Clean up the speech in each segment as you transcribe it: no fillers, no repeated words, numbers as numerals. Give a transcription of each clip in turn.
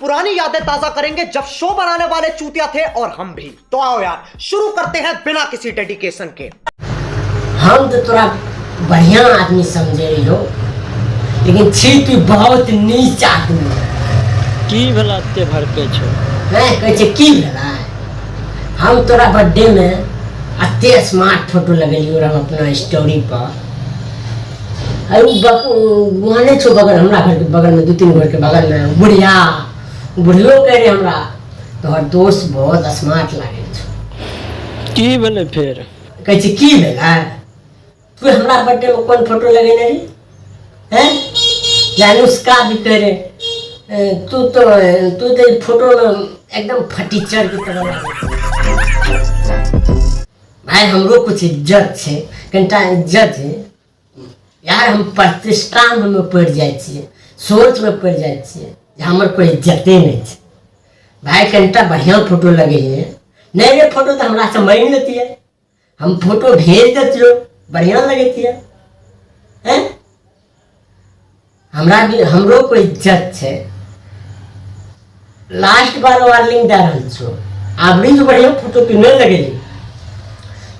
पुरानी यादें ताजा करेंगे जब शो बनाने वाले चूतिया थे और हम भी। तो आओ यार, शुरू करते हैं बिना किसी डेडिकेशन के। हम तो तोरा बढ़िया आदमी समझे रहियो, लेकिन छी तू बहुत नीच आदमी। की भेला एते भड़कै छौ? हैं, कहै छै की भेलै? हम तोरा बर्थडे में एते स्मार्ट फोटो लगेलियो रह अपना स्टोरी पर। अरे उ बक वहाँ नहि छौ बगल, हमरा घरके बगलमे, दू तीन घरके बगलमे बुढ़िया, बुढ़ियो कहै रहै हमरा, तोहर दोस्त बहुत स्मार्ट लागै छौ। की भेलै फेर? कहै छै की भेलै? तू हमरा बर्थडे में कोन फोटो लगेने रही हैं? या अनुष्का भी कह रहे, तू तो ई फोटो में एकदम फटीचर की तरह लागे। भाई, हमरो कुछ इज्जत छै, कनिटा इज्जत है यार। हम प्रतिष्ठा में पड़ि जाइ छियै, सोच में पड़ि जाइ छियै जे हमर कोई इज्जते नहि छै। भाई, कनिटा बढ़िआँ फोटो लगैए। नहि रे, फोटो तऽ हमरासँ मांगि लेतियै, हम फोटो भेज देतियो, बढ़िआँ लगैतियै। हैं, हमरा भी, हमरो कोई इज्जत छै। लास्ट बार वार्निंग दए रहल छौ, आबरी जो बढ़िया फोटो तू नहि लगेली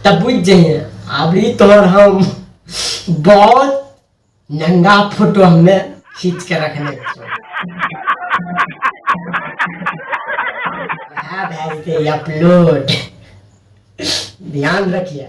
तब बुझि जइहे, आबरी तोहर हम बहुत नंगा फोटो हमे खींच के रखने छौ। वएह भए जेतै अपलोड, ध्यान रखिए।